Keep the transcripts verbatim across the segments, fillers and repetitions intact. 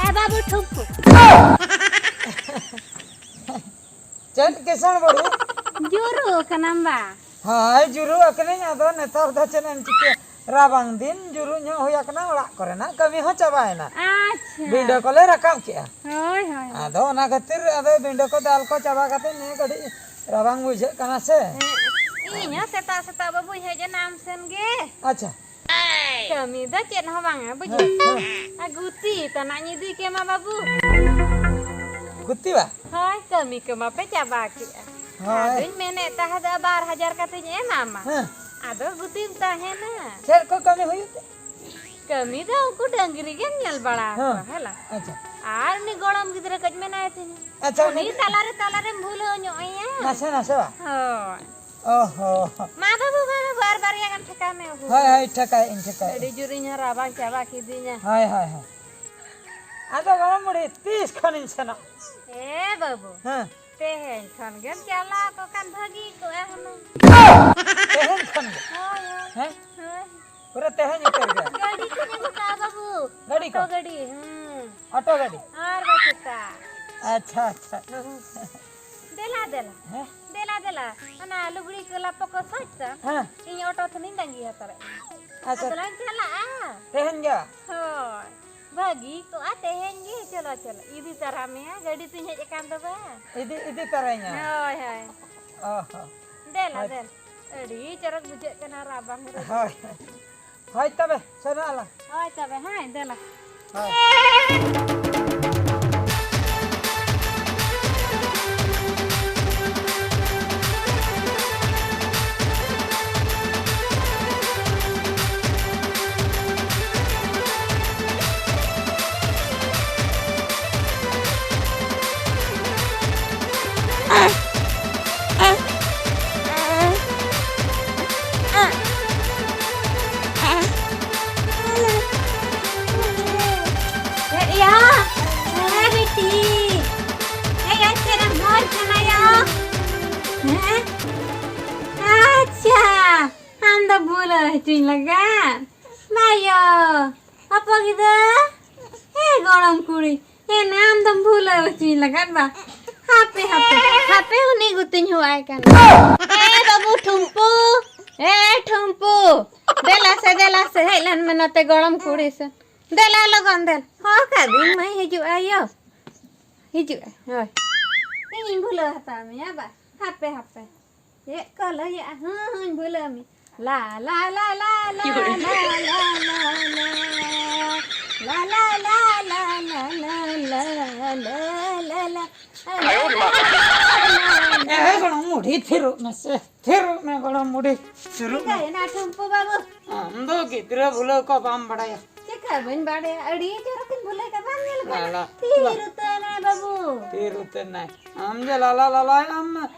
ᱮ ᱵᱟᱹᱵᱩ ᱴᱷᱩᱢᱯᱩ᱾ ᱪᱮᱫ ᱠᱤᱥᱟᱹᱬ ᱵᱩᱲᱦᱤ? ᱡᱩᱨᱩ ᱠᱟᱱᱟᱢ ᱵᱟ? ᱦᱳᱭ, ᱡᱩᱨᱩ ᱟᱠᱟᱱᱟᱹᱧ᱾ ᱟᱫᱚ ᱱᱮᱛᱟᱨ ᱫᱚ ᱪᱮᱫ ᱮᱢ ᱪᱤᱠᱟᱹᱭᱟ, ᱨᱟᱵᱟᱝ ᱫᱤᱱ ᱡᱩᱨᱩ ᱧᱚᱜ ᱦᱩᱭ ᱟᱠᱟᱱᱟ, ᱚᱲᱟᱜ ᱠᱚᱨᱮᱱᱟᱜ ᱠᱟᱹᱢᱤ ᱦᱚᱸ ᱪᱟᱵᱟᱭᱮᱱᱟ᱾ ᱟᱪᱪᱷᱟ᱾ ᱵᱤᱸᱰᱟᱹ ᱠᱚᱞᱮ ᱨᱟᱠᱟᱵ ᱠᱮᱜᱼᱟ᱾ ᱦᱳᱭ, ᱦᱳᱭ, ᱦᱳᱭ᱾ ᱟᱫᱚ ᱚᱱᱟ ᱠᱷᱟᱹᱛᱤᱨ ᱟᱫᱚ ᱵᱤᱸᱰᱟᱹ ᱠᱚ ᱫᱟᱞ ᱠᱚ ᱪᱟᱵᱟ ᱠᱟᱛᱮ ᱱᱤᱭᱟᱹ ᱠᱟᱹᱴᱤᱡ ᱨᱟᱵᱟᱝ ᱵᱩᱡᱷᱟᱹᱜ ᱠᱟᱱᱟ ᱥᱮ᱾ ᱦᱮᱸ, ᱤᱧ ᱦᱚᱸ ᱥᱮᱛᱟᱜ ᱥᱮᱛᱟᱜ ᱵᱟᱹᱵᱩᱧ ᱦᱮᱡ ᱮᱱᱟ ᱟᱢ ᱥᱮᱱ ᱜᱮ᱾ ᱟᱪᱪᱷᱟ᱾ ᱠᱟᱹᱢᱤ ᱫᱚ ᱪᱮᱫ ᱦᱚᱸ ᱵᱟᱝᱟ, ᱵᱩᱡᱷᱟᱹᱣ᱾ ᱦᱮᱸ, ᱦᱮᱸ᱾ ᱟᱨ ᱜᱩᱛᱤ ᱛᱟᱱᱟᱜ ᱤᱧ ᱤᱫᱤ ᱠᱮᱢᱟ ᱵᱟᱹᱵᱩ᱾ ᱜᱩᱛᱤ ᱵᱟ? ᱦᱳᱭ, ᱠᱟᱹᱢᱤ ᱠᱚᱢᱟ ᱯᱮ ᱪᱟᱵᱟ ᱠᱮᱜᱼᱟ᱾ ᱦᱳᱭ᱾ ᱟᱫᱚᱧ ᱢᱮᱱᱮᱫ ᱛᱟᱦᱮᱸᱫ ᱵᱟᱨ ᱦᱟᱡᱟᱨ ᱠᱟᱛᱮᱧ ᱮᱢᱟᱢᱟ᱾ ᱦᱮᱸ᱾ ᱟᱫᱚ ᱜᱩᱛᱤᱢ ᱛᱟᱦᱮᱱᱟ᱾ ᱪᱮᱫ ᱠᱚ ᱠᱟᱹᱢᱤ ᱦᱩᱭᱩᱜ ᱛᱮ? ᱠᱟᱹᱢᱤ ᱫᱚ ᱩᱱᱠᱩ ᱰᱟᱹᱝᱨᱤ ᱜᱮᱢ ᱧᱮᱞ ᱵᱟᱲᱟ ᱠᱚᱣᱟ, ᱦᱮᱸ᱾ ᱦᱮᱞᱟ᱾ ᱟᱪᱪᱷᱟ᱾ ᱟᱨ ᱩᱱᱤ ᱜᱚᱲᱚᱢ ᱜᱤᱫᱽᱨᱟᱹ ᱠᱟᱹᱡ ᱢᱮᱱᱟᱭ ᱛᱤᱧᱟ᱾ ᱟᱪᱪᱷᱟ, ᱩᱱᱤ ᱩᱱᱤ ᱫᱚ ᱛᱟᱞᱟᱨᱮ, ᱛᱟᱞᱟᱨᱮᱢ ᱵᱷᱩᱞᱟᱹᱣ ᱧᱚᱜ ᱟᱭᱟ᱾ ᱱᱟᱥᱮ, ᱱᱟᱥᱮ ᱵᱟ? ᱦᱳᱭ᱾ ᱚ ᱦᱚ᱾ ᱢᱟ ᱵᱟᱹᱵᱩ, ᱢᱟ ᱵᱟᱹᱵᱩ, ᱟᱨ ᱵᱟᱨᱭᱟ ᱜᱟᱱ ᱴᱷᱮᱠᱟᱣ ᱢᱮ, ᱵᱟᱹᱵᱩ᱾ ᱦᱳᱭ, ᱦᱳᱭ, ᱴᱷᱮᱠᱟᱭᱮᱫ ᱟᱹᱧ, ᱴᱷᱮᱠᱟᱭᱮᱫ ᱟᱹᱰᱤ ᱟᱹᱧ᱾ ᱡᱳᱨᱤᱧ ᱨᱟᱵᱟᱝ ᱪᱟᱵᱟ ᱠᱤᱫᱤᱧᱟ᱾ ᱦᱳᱭ, ᱦᱳᱭ, ᱦᱳᱭ᱾ ᱟᱫᱚ ᱜᱚᱲᱚᱢ ᱵᱩᱲᱦᱤ, ᱛᱤᱥ ᱠᱷᱚᱱᱤᱧ ᱥᱮᱱᱚᱜ? ᱮ ᱵᱟᱹᱵᱩ, ᱦᱮᱸ᱾ ᱛᱮᱦᱮᱧ ᱠᱷᱚᱱ ᱜᱮᱢ ᱪᱟᱞᱟᱣ ᱠᱚᱜ ᱠᱷᱟᱱ ᱵᱷᱟᱹᱜᱤ ᱠᱚᱜᱼᱟ ᱦᱩᱱᱟᱹᱝ᱾ ᱛᱮᱦᱮᱧ ᱠᱷᱚᱱ ᱜᱮ? ᱦᱳᱭ, ᱦᱳᱭ᱾ ᱦᱮᱸ? ᱦᱳᱭ᱾ ᱯᱩᱨᱟᱹ ᱛᱮᱦᱮᱧ ᱩᱛᱟᱹᱨ ᱜᱮ? ᱜᱟᱹᱰᱤ ᱠᱚᱧ ᱟᱹᱜᱩ ᱠᱟᱜᱼᱟ ᱵᱟᱹᱵᱩ᱾ ᱜᱟᱹᱰᱤ ᱠᱚ? ᱚᱴᱳ ᱜᱟᱹᱰᱤ, ᱦᱩᱸ᱾ ᱚᱴᱳ ᱜᱟᱹᱰᱤ? ᱟᱨ ᱵᱟᱝ ᱪᱮᱫ? ᱟᱪᱪᱷᱟ, ᱟᱪᱪᱷᱟ᱾ ᱫᱮᱞᱟ, ᱫᱮᱞᱟ᱾ ᱦᱮᱸ? ᱫᱮᱞᱟ, ᱫᱮᱞᱟ᱾ ᱚᱱᱟ ᱞᱩᱜᱽᱲᱤ ᱠᱚ ᱞᱟᱯᱚ ᱠᱚ ᱥᱟᱡᱽ ᱛᱟᱢ᱾ ᱦᱮᱸ᱾ ᱤᱧ ᱚᱴᱳ ᱴᱷᱮᱱᱤᱧ ᱛᱟᱺᱜᱤ ᱦᱟᱛᱟᱲᱮᱫ ᱢᱮᱭᱟ᱾ ᱟᱪᱪᱷᱟ᱾ ᱟᱫᱚ ᱞᱟᱝ ᱪᱟᱞᱟᱜᱼᱟ᱾ ᱛᱮᱦᱮᱧ ᱜᱮ? ᱦᱳᱭ᱾ ᱵᱷᱟᱹᱜᱤ ᱠᱚᱜᱼᱟ ᱛᱮᱦᱮᱧ ᱜᱮ᱾ ᱪᱚᱞᱚ, ᱪᱚᱞᱚ᱾ ᱤᱫᱤ ᱛᱟᱨᱟ ᱢᱮᱭᱟ᱾ ᱜᱟᱹᱰᱤ ᱛᱤᱧ ᱦᱮᱡ ᱟᱠᱟᱱ ᱫᱚ ᱵᱟᱝ? ᱤᱫᱤ, ᱤᱫᱤ ᱛᱟᱨᱟᱧᱟ᱾ ᱦᱳᱭ, ᱦᱳᱭ᱾ ᱚ ᱦᱚᱸ᱾ ᱫᱮᱞᱟ, ᱦᱳᱭ᱾ ᱫᱮᱞᱟ᱾ ᱟᱹᱰᱤ ᱪᱚᱨᱚᱠ ᱵᱩᱡᱷᱟᱹᱜ ᱠᱟᱱᱟ ᱨᱟᱵᱟᱝ ᱨᱮ᱾ ᱦᱳᱭ᱾ ᱦᱳᱭ ᱛᱚᱵᱮ, ᱥᱮᱱᱚᱜ ᱟᱞᱟᱝ᱾ ᱦᱳᱭ ᱛᱚᱵᱮ, ᱦᱮᱸ, ᱫᱮᱞᱟ᱾ ᱦᱳᱭ᱾ ᱦᱮᱸ? ᱟᱪᱪᱷᱟ, ᱟᱢ ᱫᱚ ᱵᱷᱩᱞᱟᱹᱣ ᱦᱚᱪᱚᱧ ᱞᱟᱜᱟᱫ᱾ ᱵᱟᱭᱳ, ᱦᱚᱯᱚᱱ ᱜᱤᱫᱽᱨᱟᱹ, ᱦᱮᱸ ᱜᱚᱲᱚᱢ ᱠᱩᱲᱤ, ᱦᱮᱸ ᱟᱢ ᱫᱚᱢ ᱵᱷᱩᱞᱟᱹᱣ ᱦᱚᱪᱚᱧ ᱞᱟᱜᱟᱫ ᱵᱟ᱾ ᱦᱟᱯᱮ, ᱦᱟᱯᱮ, ᱦᱟᱯᱮ ᱩᱱᱤ ᱜᱩᱛᱤᱧ ᱦᱚᱦᱚᱣᱟᱭ ᱠᱟᱱᱟ᱾ ᱮ ᱵᱟᱹᱵᱩ ᱴᱷᱩᱢᱯᱩ, ᱮ ᱴᱷᱩᱢᱯᱩ, ᱫᱮᱞᱟ ᱥᱮ, ᱫᱮᱞᱟ ᱥᱮ, ᱦᱮᱡ ᱞᱮᱱ ᱢᱮ ᱱᱚᱛᱮ ᱜᱚᱲᱚᱢ ᱠᱩᱲᱤ ᱥᱮ᱾ ᱫᱮᱞᱟ ᱞᱚᱜᱚᱱ ᱫᱮᱞ᱾ ᱦᱚᱦᱚ ᱠᱟᱜ ᱵᱤᱱ ᱢᱟᱹᱭ ᱦᱤᱡᱩᱜ ᱟᱭ ᱭᱳ᱾ ᱦᱤᱡᱩᱜ ᱟᱭ, ᱦᱳᱭ᱾ ᱤᱧᱤᱧ ᱵᱷᱩᱞᱟᱹᱣ ᱦᱟᱛᱟᱣ ᱢᱮᱭᱟ ᱵᱟ᱾ ᱦᱟᱯᱮ, ᱦᱟᱯᱮ᱾ ᱪᱮᱫ ᱠᱚ ᱞᱟᱹᱭᱟ? ᱦᱩᱸ, ᱦᱩᱸ, ᱵᱷᱩᱞᱟᱹᱣ ᱢᱮ᱾ ᱞᱟ, ᱞᱟ, ᱞᱟ, ᱞᱟ, ᱞᱟ, ᱞᱟ, ᱞᱟ, ᱞᱟ, ᱞᱟ᱾ ᱞᱟ, ᱞᱟ, ᱞᱟ, ᱞᱟ, ᱞᱟ, ᱞᱟ, ᱞᱟ, ᱞᱟ, ᱞᱟ, ᱞᱟ᱾ ᱮ, ᱜᱚᱲᱚᱢ ᱵᱩᱰᱷᱤ, ᱛᱷᱤᱨᱚᱜ ᱢᱮᱥᱮ᱾ ᱛᱷᱤᱨᱚᱜ ᱢᱮ, ᱜᱚᱲᱚᱢ ᱵᱩᱰᱷᱤ᱾ ᱛᱷᱤᱨᱚᱜ ᱢᱮ᱾ ᱪᱤᱠᱟᱹᱭᱮᱱᱟ, ᱴᱷᱩᱢᱯᱩ ᱵᱟᱹᱵᱩ? ᱟᱢ ᱫᱚ ᱜᱤᱫᱽᱨᱟᱹ ᱵᱷᱩᱞᱟᱹᱣ ᱠᱚ ᱵᱟᱢ ᱵᱟᱲᱟᱭᱟ᱾ ᱪᱤᱠᱟᱹ ᱵᱟᱹᱧ ᱵᱟᱲᱟᱭᱟ? ᱟᱹᱰᱤ ᱪᱚᱨᱚᱠᱤᱧ ᱵᱷᱩᱞᱟᱹᱣ ᱠᱟᱫᱟ᱾ ᱵᱟᱝ ᱧᱮᱞ ᱠᱟᱱᱟ? ᱞᱟ, ᱞᱟ, ᱛᱷᱤᱨ ᱞᱟ᱾ ᱩᱛᱟᱹᱨ ᱮᱱᱟᱭ ᱵᱟᱹᱵᱩ᱾ ᱛᱷᱤᱨ ᱩᱛᱟᱹᱨ ᱮᱱᱟᱭ᱾ ᱟᱢ ᱡᱮ ᱞᱟᱞᱟ ᱞᱟᱞᱟᱭ ᱟᱢ,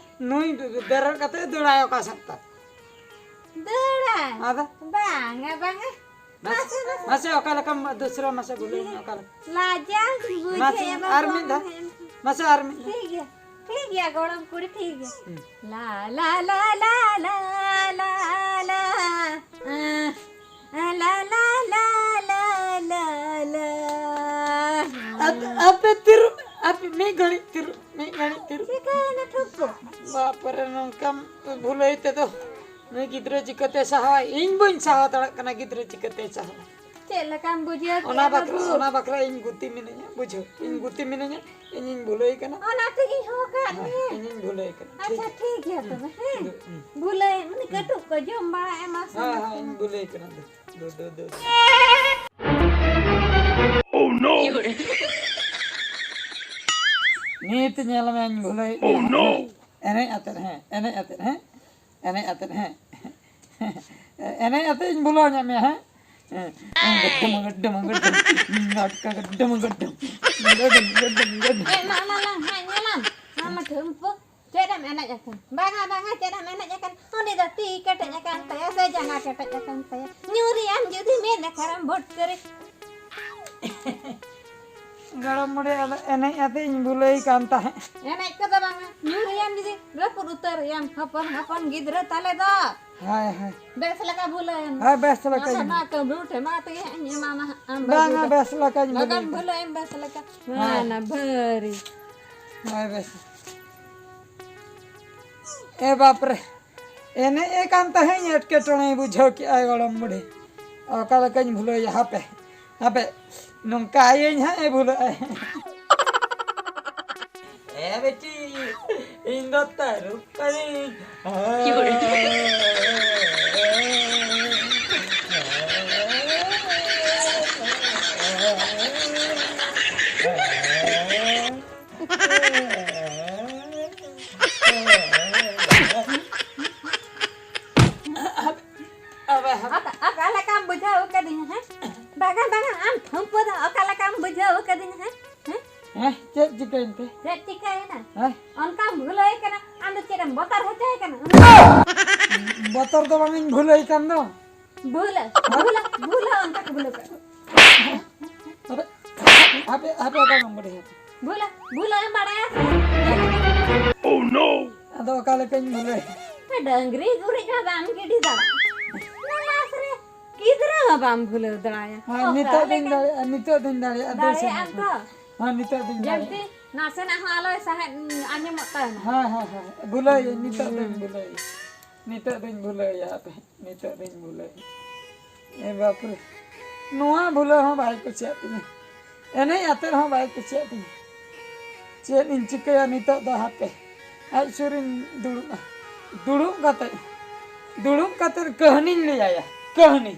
ᱱᱩᱭ ᱵᱮᱨᱮᱫ ᱠᱟᱛᱮ ᱫᱟᱹᱲᱟᱭ ᱚᱠᱟ ᱥᱮᱫ ᱛᱟᱭ? ᱫᱟᱹᱲᱟᱭ? ᱟᱫᱚ? ᱵᱟᱝᱟ, ᱵᱟᱝᱟ᱾ ᱢᱟᱥᱮ, ᱢᱟᱥᱮ, ᱢᱟᱥᱮ᱾ ᱢᱟᱥᱮ, ᱚᱠᱟ ᱞᱮᱠᱟᱢ ᱫᱩᱥᱨᱟ ᱢᱟᱥᱮ ᱵᱷᱩᱞᱟᱹᱣ ᱢᱮ, ᱚᱠᱟ ᱞᱮᱠᱟ? ᱞᱟᱡᱟᱣ ᱜᱮ ᱵᱩᱡᱷᱟᱹᱜ ᱢᱟᱥᱮ, ᱮ ᱵᱟᱹᱵᱩ, ᱟᱨ ᱢᱤᱫ ᱫᱷᱟᱣ᱾ ᱟᱢ ᱦᱮᱢ ᱢᱟᱥᱮ, ᱟᱨ ᱢᱤᱫ ᱫᱷᱟᱣ᱾ ᱴᱷᱤᱠ ᱜᱮᱭᱟ, ᱴᱷᱤᱠ ᱜᱮᱭᱟ, ᱜᱚᱲᱚᱢ ᱠᱩᱲᱤ, ᱴᱷᱤᱠ ᱜᱮᱭᱟ᱾ ᱦᱩᱸ᱾ ᱞᱟ, ᱞᱟ, ᱞᱟ, ᱞᱟ, ᱞᱟ, ᱞᱟ, ᱞᱟ᱾ ᱞᱟ, ᱞᱟ, ᱞᱟ, ᱞᱟ, ᱞᱟ, ᱞᱟ᱾ ᱟᱯᱮ, ᱟᱯᱮ ᱛᱤᱨᱩᱵ, ᱟᱯᱮ ᱢᱤᱫ ᱜᱷᱟᱹᱲᱤᱡ ᱛᱤᱨᱩᱵ, ᱢᱤᱫ ᱜᱷᱟᱹᱲᱤᱡ ᱛᱤᱨᱩᱵ᱾ ᱪᱤᱠᱟᱹᱭᱮᱱᱟ ᱴᱷᱩᱠ ᱠᱚ? ᱵᱟᱯᱨᱮ, ᱱᱚᱝᱠᱟᱢ ᱵᱷᱩᱞᱟᱹᱭ ᱛᱮᱫᱚ ᱱᱩᱭ ᱜᱤᱫᱽᱨᱟᱹ ᱪᱤᱠᱟᱹᱛᱮ ᱥᱟᱦᱟᱣᱟᱭ? ᱤᱧ ᱵᱟᱹᱧ ᱥᱟᱦᱟᱣ ᱫᱟᱲᱮᱭᱟᱜ ᱠᱟᱱᱟ ᱜᱤᱫᱽᱨᱟᱹ ᱪᱤᱠᱟᱹᱛᱮ ᱥᱟᱦᱟᱣᱟ᱾ ᱪᱮᱫ ᱞᱮᱠᱟᱢ ᱵᱩᱡᱷᱟᱹᱣ ᱚᱱᱟ ᱠᱮᱜᱼᱟ ᱵᱟᱠᱷᱨᱟ, ᱵᱟᱹᱵᱩ? ᱚᱱᱟ ᱵᱟᱠᱷᱨᱟ ᱤᱧ ᱜᱩᱛᱤ ᱢᱤᱱᱟᱹᱧᱟ, ᱵᱩᱡᱷᱟᱹᱣ? ᱤᱧ ᱜᱩᱛᱤ ᱢᱤᱱᱟᱹᱧᱟ, ᱤᱧᱤᱧ ᱵᱷᱩᱞᱟᱹᱭ ᱠᱟᱱᱟ᱾ ᱚᱱᱟ ᱛᱮᱜᱤᱧ ᱦᱚᱦᱚ ᱠᱟᱫ ᱦᱮᱸ, ᱢᱮᱭᱟ᱾ ᱤᱧᱤᱧ ᱵᱷᱩᱞᱟᱹᱭ ᱠᱟᱱᱟ, ᱴᱷᱤᱠ ᱟᱪᱪᱷᱟ, ᱜᱮᱭᱟ᱾ ᱴᱷᱤᱠ ᱜᱮᱭᱟ ᱦᱩᱸ, ᱛᱚᱵᱮ, ᱦᱮᱸ᱾ ᱦᱩᱸ, ᱦᱩᱸ᱾ ᱵᱷᱩᱞᱟᱹᱭ, ᱢᱟᱱᱮ ᱦᱩᱸ᱾ ᱠᱟᱹᱴᱩᱵ ᱠᱚ ᱡᱚᱢ ᱵᱟᱲᱟ ᱮᱢᱟ ᱦᱮᱸ, ᱥᱟᱱᱟ ᱦᱮᱸ, ᱠᱟᱱᱟ᱾ ᱤᱧ ᱵᱷᱩᱞᱟᱹᱭ ᱠᱟᱱᱟ᱾ ᱫᱩ, ᱫᱩ, ᱫᱩ, ᱫᱩ, ᱫᱩ᱾ Oh no! ᱱᱤᱛ ᱧᱮᱞ ᱢᱮᱧ ᱵᱷᱩᱞᱟᱹᱭᱮᱫ ᱢᱮᱭᱟ᱾ Oh no! ᱮᱱᱮᱡ ᱟᱛᱮᱫ, ᱦᱮᱸ, ᱮᱱᱮᱡ ᱟᱛᱮᱫ, ᱦᱮᱸ᱾ ᱮᱱᱮᱡ ᱟᱛᱮᱫ, ᱦᱮᱸ᱾ ᱮᱱᱮᱡ ᱟᱛᱮᱫ ᱤᱧ ᱵᱷᱩᱞᱟᱹᱣ ᱧᱚᱜ ᱢᱮᱭᱟ, ᱦᱮᱸ? ᱦᱮᱸ᱾ ᱜᱟᱹᱰᱰᱟᱹᱢ, ᱜᱟᱹᱰᱰᱟᱹᱢ, ᱜᱟᱹᱰᱰᱟᱹᱢ᱾ ᱱᱟᱴᱠᱟ ᱜᱟᱹᱰᱰᱟᱹᱢ, ᱜᱟᱹᱰᱰᱟᱹᱢ᱾ ᱜᱟᱹᱰᱰᱟᱹᱢ, ᱜᱟᱹᱰᱰᱟᱹᱢ, ᱜᱟᱹᱰᱰᱟᱹᱢ᱾ ᱮ, ᱢᱟ, ᱢᱟ, ᱢᱟ, ᱦᱮᱸ, ᱧᱮᱞᱟᱢ᱾ ᱢᱟ, ᱢᱟ, ᱴᱷᱩᱢᱯᱩ᱾ ᱪᱮᱫ ᱮᱢ ᱮᱱᱮᱡ ᱟᱠᱟᱱ? ᱵᱟᱝᱟ, ᱵᱟᱝᱟ, ᱪᱮᱫ ᱮᱢ ᱮᱱᱮᱡ ᱟᱠᱟᱱ? ᱩᱱᱤ ᱫᱚ ᱛᱤ ᱠᱮᱴᱮᱡ ᱟᱠᱟᱱ ᱛᱟᱭᱟ ᱥᱮ ᱡᱟᱸᱜᱟ ᱠᱮᱴᱮᱡ ᱟᱠᱟᱱ ᱛᱟᱭᱟ? ᱧᱩᱨᱤᱭᱟᱢ ᱡᱩᱫᱤ ᱢᱮᱫ ᱟᱠᱟᱨᱮᱢ ᱵᱷᱚᱴᱠᱟᱹᱨᱤ᱾ ᱜᱚᱲᱚᱢ ᱵᱩᱰᱷᱤ, ᱟᱫᱚ ᱮᱱᱮᱡ ᱟᱛᱮ ᱤᱧ ᱵᱷᱩᱞᱟᱹᱭ ᱠᱟᱱ ᱛᱟᱦᱮᱸᱫ᱾ ᱮᱱᱮᱡ ᱠᱚᱫᱚ ᱵᱟᱝᱟ, ᱧᱩᱨ ᱮᱱ ᱡᱩᱫᱤ ᱨᱟᱹᱯᱩᱫ ᱩᱛᱟᱹᱨ ᱮᱱ ᱦᱚᱯᱚᱱ ᱦᱚᱯᱚᱱ ᱜᱤᱫᱽᱨᱟᱹ ᱛᱟᱞᱮ ᱫᱚ᱾ ᱦᱳᱭ, ᱦᱳᱭ᱾ ᱵᱮᱥ ᱞᱮᱠᱟ ᱵᱷᱩᱞᱟᱹᱭ ᱮᱱ᱾ ᱦᱳᱭ, ᱵᱮᱥ ᱞᱮᱠᱟ ᱱᱚᱰᱮ ᱤᱧ ᱱᱚᱣᱟ ᱠᱟᱹᱢᱨᱩ ᱴᱷᱮᱱ ᱢᱟ ᱛᱮᱜᱮ ᱦᱟᱸᱜ ᱤᱧ ᱮᱢᱟᱢᱟ ᱦᱟᱸᱜ, ᱟᱢ ᱵᱟᱝᱟ, ᱵᱟᱹᱵᱩ ᱫᱚ᱾ ᱵᱮᱥ ᱞᱮᱠᱟᱧ ᱞᱚᱜᱚᱱ ᱵᱷᱩᱞᱟᱹᱭ ᱮᱱ᱾ ᱵᱷᱩᱞᱟᱹᱭ ᱮᱢ ᱵᱮᱥ ᱞᱮᱠᱟ᱾ ᱦᱳᱭ᱾ ᱦᱮᱸ, ᱱᱟ ᱵᱷᱟᱹᱨᱤ᱾ ᱦᱳᱭ, ᱵᱮᱥ᱾ ᱮ ᱵᱟᱯ ᱨᱮ, ᱮᱱᱮᱡ ᱮ ᱠᱟᱱ ᱛᱟᱦᱮᱸᱧ, ᱮᱴᱠᱮᱴᱚᱬᱮᱭ ᱵᱩᱡᱷᱟᱹᱣ ᱠᱮᱜᱼᱟᱭ ᱜᱚᱲᱚᱢ ᱵᱩᱰᱷᱤ᱾ ᱚᱠᱟ ᱞᱮᱠᱟᱧ ᱵᱷᱩᱞᱟᱹᱭᱟ, ᱦᱟᱯᱮ, ᱦᱟᱯᱮ, ᱱᱚᱝᱠᱟ ᱟᱭᱟᱹᱧ ᱦᱟᱸᱜ ᱮ ᱵᱷᱩᱞᱟᱹᱜ ᱟᱭ᱾ ᱮ ᱵᱤᱴᱤ, ᱤᱧ ᱫᱚ ᱛᱟᱹᱨᱩᱵ ᱠᱟᱹᱱᱟᱹᱧ᱾ ᱟᱵᱮ, ᱟᱵᱮ᱾ ᱚᱠᱟ, ᱚᱠᱟ ᱞᱮᱠᱟᱢ ᱵᱩᱡᱷᱟᱹᱣ ᱠᱟᱫᱤᱧᱟ, ᱦᱮᱸ? ᱵᱟᱝᱟ, ᱵᱟᱝᱟ, ᱟᱢ ᱴᱷᱩᱢᱯᱩ ᱫᱚ ᱚᱠᱟ ᱞᱮᱠᱟᱢ ᱵᱩᱡᱷᱟᱹᱣ ᱠᱟᱫᱤᱧᱟ, ᱦᱮᱸ? ᱦᱮᱸ? ᱦᱮᱸ, ᱪᱮᱫ ᱪᱤᱠᱟᱹᱭᱮᱱ ᱛᱮ? ᱪᱮᱫ ᱪᱤᱠᱟᱹᱭᱮᱱᱟ? ᱦᱮᱸ? ᱚᱱᱠᱟᱢ ᱵᱷᱩᱞᱟᱹᱭ ᱠᱟᱱᱟ, ᱟᱢ ᱫᱚ ᱪᱮᱫ ᱮᱢ ᱵᱚᱛᱚᱨ ᱦᱚᱪᱚᱭ ᱠᱟᱱᱟ? ᱵᱚᱛᱚᱨ ᱫᱚ ᱵᱟᱝ ᱤᱧ ᱵᱷᱩᱞᱟᱹᱭ ᱠᱟᱱ ᱫᱚ᱾ ᱵᱷᱩᱞᱟᱹ, ᱵᱷᱩᱞᱟᱹ, ᱵᱷᱩᱞᱟᱹ, ᱚᱱᱠᱟ ᱠᱚ ᱵᱷᱩᱞᱟᱹ ᱠᱟᱜ᱾ ᱟᱯᱮ, ᱟᱯᱮ, ᱟᱯᱮ ᱚᱠᱟ ᱠᱷᱚᱱ ᱵᱟᱰᱟᱭᱟ? ᱵᱷᱩᱞᱟᱹ, ᱵᱷᱩᱞᱟᱹ ᱮᱢ ᱵᱟᱲᱟᱭᱟ? ᱟᱫᱚ ᱚᱠᱟ ᱞᱮᱠᱟᱧ ᱵᱷᱩᱞᱟᱹᱭᱟ? ᱰᱟᱹᱝᱨᱤ ᱜᱩᱨᱤᱡ ᱦᱚᱸ ᱵᱟᱢ ᱜᱤᱰᱤ ᱫᱟᱲᱮᱭᱟᱜᱼᱟ᱾ ᱱᱚᱣᱟ ᱨᱮ ᱜᱤᱫᱽᱨᱟᱹ ᱦᱚᱸ ᱵᱟᱢ ᱵᱷᱩᱞᱟᱹᱣ ᱫᱟᱲᱮᱭᱟᱜᱼᱟ᱾ ᱦᱮᱸ, ᱚᱠᱟ ᱱᱤᱛᱚᱜ ᱫᱚᱧ ᱞᱮᱠᱟ? ᱫᱟᱲᱮᱭᱟᱜᱼᱟ, ᱱᱤᱛᱚᱜ ᱫᱚᱧ ᱫᱟᱲᱮᱭᱟᱜᱼᱟ, ᱫᱟᱹᱭ ᱫᱟᱲᱮᱭᱟᱜᱼᱟ ᱥᱟᱹᱱᱟᱹᱧ᱾ ᱛᱚ? ᱦᱮᱸ, ᱱᱤᱛᱚᱜ ᱫᱚᱧ ᱡᱟᱹᱱᱛᱤ ᱫᱟᱲᱮᱭᱟᱜᱼᱟ᱾ ᱱᱟᱥᱮᱱᱟᱜ ᱦᱚᱸ ᱟᱞᱚᱭ ᱥᱟᱦᱮᱫ ᱟᱸᱡᱚᱢᱚᱜ ᱛᱟᱭ ᱢᱟ᱾ ᱦᱮᱸ, ᱦᱮᱸ, ᱦᱮᱸ, ᱵᱷᱩᱞᱟᱹᱭᱟᱹᱧ, ᱱᱤᱛᱚᱜ ᱫᱚᱧ ᱦᱩᱸ᱾ ᱵᱷᱩᱞᱟᱹᱭᱟ᱾ ᱱᱤᱛᱚᱜ ᱫᱚᱧ ᱵᱷᱩᱞᱟᱹᱭᱟ, ᱦᱟᱯᱮ, ᱱᱤᱛᱚᱜ ᱫᱚᱧ ᱵᱷᱩᱞᱟᱹᱭᱟ᱾ ᱮ ᱵᱟᱯᱨᱮ, ᱱᱚᱣᱟ ᱵᱷᱩᱞᱟᱹᱣ ᱦᱚᱸ ᱵᱟᱭ ᱠᱩᱥᱤᱭᱟᱜ ᱛᱤᱧᱟᱹ, ᱮᱱᱮᱡ ᱟᱛᱮᱫ ᱦᱚᱸ ᱵᱟᱭ ᱠᱩᱥᱤᱭᱟᱜ ᱛᱤᱧᱟᱹ᱾ ᱪᱮᱫ ᱤᱧ ᱪᱤᱠᱟᱹᱭᱟ ᱱᱤᱛᱚᱜ ᱫᱚ? ᱦᱟᱯᱮ, ᱟᱡ ᱥᱩᱨᱤᱧ ᱫᱩᱲᱩᱵᱼᱟ᱾ ᱫᱩᱲᱩᱵ ᱠᱟᱛᱮ, ᱫᱩᱲᱩᱵ ᱠᱟᱛᱮ ᱠᱟᱹᱦᱱᱤᱧ ᱞᱟᱹᱭᱟᱭᱟ, ᱠᱟᱹᱦᱱᱤ,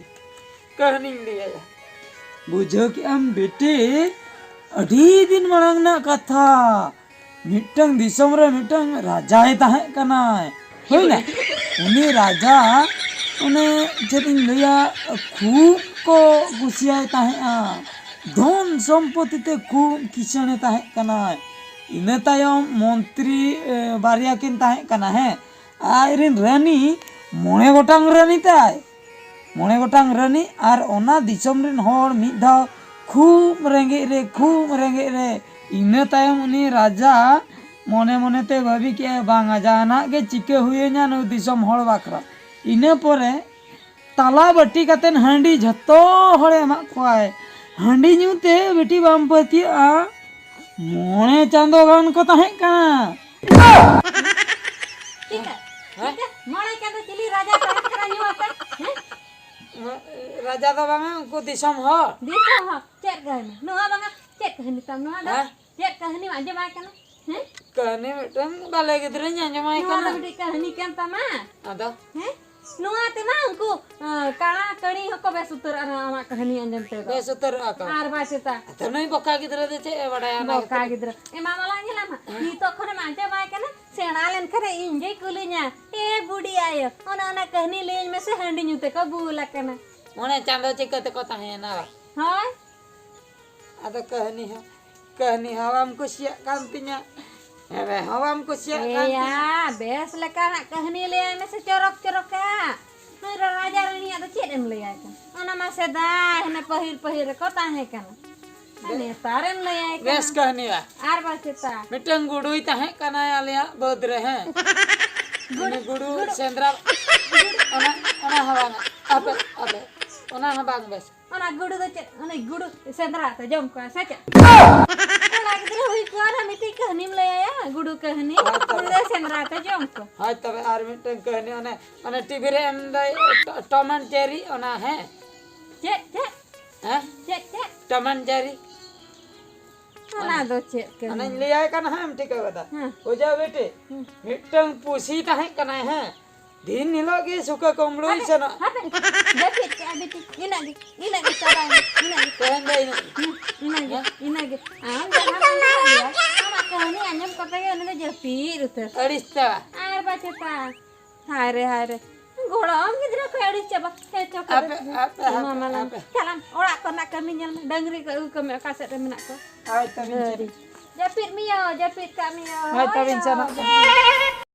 ᱠᱟᱹᱦᱱᱤᱧ ᱞᱟᱹᱭᱟᱭᱟ᱾ ᱵᱩᱡᱷᱟᱹᱣ ᱠᱮᱜᱼᱟᱢ ᱵᱤᱴᱤ, ᱟᱹᱰᱤ ᱫᱤᱱ ᱢᱟᱲᱟᱝ ᱨᱮᱱᱟᱜ ᱠᱟᱛᱷᱟ᱾ ᱢᱤᱫᱴᱟᱝ ᱫᱤᱥᱚᱢ ᱨᱮ ᱢᱤᱫᱴᱟᱝ ᱨᱟᱡᱟᱭ ᱛᱟᱦᱮᱸ ᱠᱟᱱᱟᱭ᱾ ᱦᱩᱭᱱᱟ? ᱩᱱᱤ ᱨᱟᱡᱟ, ᱚᱱᱮ ᱪᱮᱫ ᱤᱧ ᱞᱟᱹᱭᱟ, ᱠᱷᱩᱵ ᱠᱚ ᱠᱩᱥᱤᱭᱟᱭ ᱛᱟᱦᱮᱸᱜᱼᱟ᱾ ᱫᱷᱚᱱ ᱥᱚᱢᱯᱚᱛᱤ ᱛᱮ ᱠᱷᱩᱵ ᱠᱤᱥᱟᱹᱬᱮ ᱛᱟᱦᱮᱸ ᱠᱟᱱᱟᱭ᱾ ᱤᱱᱟᱹ ᱛᱟᱭᱚᱢ ᱢᱚᱱᱛᱨᱤ, ᱮ, ᱵᱟᱨᱭᱟ ᱠᱤᱱ ᱛᱟᱦᱮᱸ ᱠᱟᱱᱟ, ᱦᱮᱸ᱾ ᱟᱡᱨᱮᱱ ᱨᱟᱹᱱᱤ, ᱢᱚᱬᱮ ᱜᱚᱴᱟᱝ ᱨᱟᱹᱱᱤ ᱛᱟᱭ᱾ ᱢᱚᱬᱮ ᱜᱚᱴᱟᱝ ᱨᱟᱹᱱᱤ, ᱟᱨ ᱚᱱᱟ ᱫᱤᱥᱚᱢ ᱨᱮᱱ ᱦᱚᱲ ᱢᱤᱫ ᱫᱷᱟᱣ ᱠᱷᱩᱵ ᱨᱮᱸᱜᱮᱡ ᱨᱮ, ᱠᱷᱩᱵ ᱨᱮᱸᱜᱮᱡ ᱨᱮ᱾ ᱤᱱᱟᱹ ᱛᱟᱭᱚᱢ ᱩᱱᱤ ᱨᱟᱡᱟ ᱢᱚᱱᱮ ᱢᱚᱱᱮ ᱛᱮ ᱵᱷᱟᱹᱵᱤ ᱠᱮᱜᱼᱟᱭ, "ᱵᱟᱝᱟ, ᱡᱟᱦᱟᱱᱟᱜ ᱜᱮ ᱪᱤᱠᱟᱹ ᱦᱩᱭᱟᱹᱧᱟ ᱱᱩᱭ ᱫᱤᱥᱚᱢ ᱦᱚᱲ ᱵᱟᱠᱷᱨᱟ᱾" ᱤᱱᱟᱹ ᱯᱚᱨᱮ ᱛᱟᱞᱟ ᱵᱟᱹᱴᱤ ᱠᱟᱛᱮ ᱦᱟᱺᱰᱤ ᱡᱷᱚᱛᱚ ᱦᱚᱲᱮ ᱮᱢᱟᱜ ᱠᱚᱣᱟᱭ᱾ ᱦᱟᱺᱰᱤ ᱧᱩ ᱛᱮ ᱵᱤᱴᱤ ᱵᱟᱢ ᱯᱟᱹᱛᱭᱟᱹᱜᱼᱟ, ᱢᱚᱬᱮ ᱪᱟᱸᱫᱚ ᱜᱟᱱ ᱠᱚ ᱛᱟᱦᱮᱸ ᱠᱟᱱᱟ᱾ ᱪᱤᱠᱟ? ᱦᱮᱸ? ᱪᱤᱠᱟ? ᱢᱚᱬᱮ ᱪᱟᱸᱫᱚ ᱪᱤᱞᱤ ᱨᱟᱡᱟ ᱛᱟᱦᱮᱸ ᱠᱟᱱᱟ ᱧᱩ ᱟᱛᱮ? ᱦᱮᱸ? ᱨᱟᱡᱟ ᱫᱚ ᱵᱟᱝᱟ, ᱩᱱᱠᱩ ᱫᱤᱥᱚᱢ ᱦᱚᱲ᱾ ᱫᱤᱥᱚᱢ ᱦᱚᱲ᱾ ᱪᱮᱫ ᱠᱟᱹᱦᱱᱤ? ᱱᱚᱣᱟ ᱵᱟᱝᱟ, ᱪᱮᱫ ᱠᱟᱹᱦᱱᱤ ᱛᱟᱢ ᱱᱚᱣᱟ ᱫᱚ? ᱦᱮᱸ? ᱪᱮᱫ ᱠᱟᱹᱦᱱᱤᱢ ᱟᱸᱡᱚᱢᱟᱭ ᱠᱟᱱᱟ? ᱦᱮᱸ? ᱠᱟᱹᱦᱱᱤ ᱢᱤᱫᱴᱟᱝ ᱵᱟᱞᱮ ᱜᱤᱫᱽᱨᱟᱹᱧ ᱟᱸᱡᱚᱢᱟᱭ ᱱᱚᱣᱟ ᱫᱚ ᱠᱟᱱᱟ᱾ ᱢᱤᱫᱴᱤᱡ ᱠᱟᱹᱦᱱᱤ ᱠᱟᱱ ᱛᱟᱢᱟ᱾ ᱟᱫᱚ? ᱦᱮᱸ? ᱱᱚᱣᱟ ᱛᱮᱢᱟ ᱩᱱᱠᱩ, ᱟᱸ, ᱠᱟᱬᱟ ᱠᱟᱹᱲᱤ ᱦᱚᱸᱠᱚ ᱵᱮᱥ ᱩᱛᱟᱹᱨᱚᱜᱼᱟ ᱱᱚᱣᱟ ᱟᱢᱟᱜ ᱠᱟᱹᱦᱱᱤ ᱟᱸᱡᱚᱢ ᱛᱮᱫᱚ᱾ ᱵᱮᱥ ᱩᱛᱟᱹᱨᱚᱜᱼᱟ ᱠᱚ᱾ ᱟᱨ ᱵᱟᱭ ᱥᱮᱛᱟ᱾ ᱟᱫᱚ ᱱᱩᱭ ᱵᱚᱠᱟ ᱜᱤᱫᱽᱨᱟᱹ ᱫᱚ ᱪᱮᱫ ᱮ ᱵᱟᱰᱟᱭᱟ ᱚᱱᱟ ᱵᱚᱠᱟ ᱜᱮᱛᱚ? ᱜᱤᱫᱽᱨᱟᱹ᱾ ᱮ ᱢᱟ, ᱢᱟᱞᱟ ᱧᱮᱞᱟᱢ ᱦᱟᱸᱜ᱾ ᱦᱮᱸ᱾ ᱱᱤᱛᱚᱜ ᱠᱷᱚᱱᱮᱢ ᱟᱸᱡᱚᱢᱟᱭ ᱠᱟᱱᱟ, ᱥᱮᱬᱟ ᱞᱮᱱᱠᱷᱟᱱᱮ ᱤᱧ ᱜᱮᱭ ᱠᱩᱞᱤᱧᱟ, "ᱮ ᱵᱩᱰᱷᱤ ᱟᱭᱳ, ᱚᱱᱮ ᱚᱱᱟ ᱠᱟᱹᱦᱱᱤ ᱞᱟᱹᱭᱟᱹᱧ ᱢᱮᱥᱮ, ᱦᱟᱺᱰᱤ ᱧᱩ ᱛᱮᱠᱚ ᱵᱩᱞ ᱟᱠᱟᱱᱟ᱾" ᱢᱚᱬᱮ ᱪᱟᱸᱫᱚ ᱪᱤᱠᱟᱹ ᱛᱮᱠᱚ ᱛᱟᱦᱮᱸᱭᱮᱱᱟ? ᱦᱳᱭ᱾ ᱟᱫᱚ ᱠᱟᱹᱦᱱᱤ ᱦᱚᱸ, ᱠᱟᱹᱦᱱᱤ ᱦᱚᱸ ᱵᱟᱢ ᱠᱩᱥᱤᱭᱟᱜ ᱠᱟᱱ ᱛᱤᱧᱟ, ᱮᱱᱮ ᱦᱚᱸ ᱵᱟᱢ ᱠᱩᱥᱤᱭᱟᱜ ᱠᱟᱱ ᱛᱤᱧᱟ᱾ ᱮᱭᱟ, ᱵᱮᱥ ᱞᱮᱠᱟᱱᱟᱜ ᱠᱟᱹᱦᱱᱤ ᱞᱟᱹᱭᱟᱭ ᱢᱮᱥᱮ, ᱪᱚᱨᱚᱠ ᱪᱚᱨᱚᱠᱟᱜ᱾ ᱱᱩᱭ ᱨᱟ-, ᱨᱟᱡᱟ ᱨᱟᱹᱱᱤᱭᱟᱜ ᱫᱚ ᱪᱮᱫ ᱮᱢ ᱞᱟᱹᱭᱟᱭ ᱠᱟᱱᱟ? ᱚᱱᱟ ᱢᱟ ᱥᱮᱫᱟᱭ, ᱦᱟᱱᱮ ᱯᱟᱹᱦᱤᱞ ᱯᱟᱹᱦᱤᱞ ᱨᱮᱠᱚ ᱛᱟᱦᱮᱸ ᱠᱟᱱᱟ᱾ ᱟᱨ ᱵᱮ-, ᱱᱮᱛᱟᱨ ᱮᱢ ᱞᱟᱹᱭᱟᱭ ᱠᱟᱱᱟ᱾ ᱵᱮᱥ ᱠᱟᱹᱦᱱᱤ ᱵᱟ᱾ ᱟᱨ ᱵᱟᱝ ᱪᱮᱛᱟ? ᱢᱤᱫᱴᱟᱝ ᱜᱩᱰᱩᱭ ᱛᱟᱦᱮᱸ ᱠᱟᱱᱟᱭ ᱟᱞᱮᱭᱟᱜ ᱵᱟᱹᱫᱽ ᱨᱮ, ᱦᱮᱸ᱾ ᱜᱩᱰᱩ, ᱩᱱᱤ ᱜᱩᱰᱩ ᱜᱩᱰᱩ᱾ ᱥᱮᱸᱫᱽᱨᱟ, ᱚᱱᱟ, ᱚᱱᱟ ᱦᱚᱸ ᱵᱟᱝ, ᱟᱯᱮ, ᱟᱯᱮ, ᱚᱱᱟ ᱦᱚᱸ ᱵᱟᱝ ᱵᱮᱥ᱾ ᱚᱱᱟ ᱜᱩᱰᱩ ᱫᱚ ᱪᱮᱫ? ᱩᱱᱤ ᱜᱩᱰᱩ ᱥᱮᱸᱫᱽᱨᱟ ᱛᱮ ᱡᱚᱢ ᱠᱚᱣᱟ ᱥᱮ ᱪᱮᱫ? ᱠᱚᱲᱟ ᱜᱤᱫᱽᱨᱟᱹ ᱦᱩᱭ ᱠᱚᱜᱼᱟ ᱟᱨ ᱢᱤᱫᱴᱤᱡ ᱠᱟᱹᱦᱱᱤᱢ ᱞᱟᱹᱭᱟᱭᱟ, ᱜᱩᱰᱩ ᱠᱟᱹᱦᱱᱤ᱾ ᱦᱳᱭ ᱛᱚᱵᱮ᱾ ᱩᱱᱤ ᱫᱚ ᱥᱮᱸᱫᱽᱨᱟ ᱛᱮ ᱡᱚᱢ ᱠᱚ᱾ ᱦᱳᱭ ᱛᱚᱵᱮ ᱟᱨ ᱢᱤᱫᱴᱟᱝ ᱠᱟᱹᱦᱱᱤ, ᱚᱱᱮ, ᱚᱱᱮ ᱴᱤᱵᱷᱤ ᱨᱮ ᱮᱢ ᱫᱟᱭ ᱴᱚ-, ᱴᱚᱢ ᱮᱱᱰ ᱡᱮᱨᱤ, ᱚᱱᱟ, ᱦᱮᱸ? ᱪᱮᱫ, ᱪᱮᱫ? ᱦᱮᱸ? ᱪᱮᱫ, ᱪᱮᱫ? ᱴᱚᱢ ᱮᱱᱰ ᱡᱮᱨᱤ᱾ ᱚᱱᱟ ᱫᱚ ᱪᱮᱫ ᱠᱟᱹᱦᱱᱤ? ᱚᱱᱟᱧ ᱞᱟᱹᱭᱟᱭ ᱠᱟᱱᱟ ᱦᱟᱸᱜ, ᱮᱢ ᱴᱷᱤᱠᱟᱹ ᱠᱟᱫᱟ᱾ ᱦᱮᱸ᱾ ᱚᱡᱟ ᱵᱤᱴᱤ, ᱦᱮᱸ᱾ ᱢᱤᱫᱴᱟᱝ ᱯᱩᱥᱤ ᱛᱟᱦᱮᱸ ᱠᱟᱱᱟᱭ, ᱦᱮᱸ᱾ ᱫᱤᱱ ᱦᱤᱞᱳᱜ ᱜᱮ ᱥᱩᱠᱟᱹ ᱠᱩᱢᱵᱽᱲᱩᱭ ᱦᱟᱯᱮ, ᱥᱮᱱᱚᱜ᱾ ᱦᱟᱯᱮ, ᱡᱟᱹᱯᱤᱫ ᱠᱟᱜᱼᱟ ᱵᱤᱴᱤ, ᱤᱱᱟᱹᱜ ᱜᱮ, ᱤᱱᱟᱹᱜ ᱜᱮ ᱪᱟᱵᱟᱭᱮᱱᱟ, ᱤᱱᱟᱹᱜ ᱜᱮ᱾ ᱛᱮᱦᱮᱧ ᱫᱚ ᱤᱱᱟᱹᱜ ᱜᱮ᱾ ᱦᱩᱸ, ᱤᱱᱟᱹᱜ ᱜᱮ, ᱦᱮᱸ? ᱤᱱᱟᱹᱜ ᱜᱮ᱾ ᱟᱢ ᱡᱟᱦᱟᱸ ᱵᱟᱢ ᱞᱟᱹᱭ ᱠᱟᱜ ᱞᱮᱭᱟ, ᱟᱢᱟᱜ ᱠᱟᱹᱦᱱᱤ ᱟᱸᱡᱚᱢ ᱠᱟᱛᱮ ᱜᱮ ᱩᱱᱤ ᱫᱚ ᱡᱟᱹᱯᱤᱫ ᱩᱛᱟᱹᱨ᱾ ᱟᱹᱲᱤᱥ ᱪᱟᱵᱟ᱾ ᱟᱨ ᱵᱟᱝ ᱪᱮᱛᱟ᱾ ᱦᱟᱭ ᱨᱮ, ᱦᱟᱭ ᱨᱮ᱾ ᱜᱚᱲᱚᱢ ᱜᱤᱫᱽᱨᱟᱹ ᱠᱷᱚᱡ ᱟᱹᱲᱤᱥ ᱪᱟᱵᱟ᱾ ᱦᱮᱸ, ᱪᱚ ᱠᱟᱫᱮ᱾ ᱟᱯᱮ, ᱟᱯᱮ, ᱢᱟ, ᱟᱯᱮ, ᱢᱟ, ᱞᱟᱝ ᱟᱯᱮ᱾ ᱪᱟᱞᱟᱜ ᱟᱢ, ᱚᱲᱟᱜ ᱠᱚᱨᱮᱱᱟᱜ ᱠᱟᱹᱢᱤ ᱧᱮᱞ ᱢᱮ᱾ ᱰᱟᱹᱝᱨᱤ ᱠᱚ ᱟᱹᱜᱩ ᱠᱟᱢᱮ, ᱚᱠᱟ ᱥᱮᱫ ᱨᱮ ᱢᱮᱱᱟᱜ ᱠᱚᱣᱟ᱾ ᱦᱳᱭ, ᱛᱟᱵᱤᱱ ᱟᱹᱰᱤ᱾ ᱪᱮᱫ? ᱡᱟᱹᱯᱤᱫ ᱢᱮᱭᱟ, ᱡᱟᱹᱯᱤᱫ ᱠᱟᱜ ᱢᱮᱭᱟ᱾ ᱦᱳᱭ, ᱛᱟᱵᱤᱱ ᱦᱳᱭ, ᱪᱟᱞᱟᱜ ᱡᱟᱹᱯᱤᱫ᱾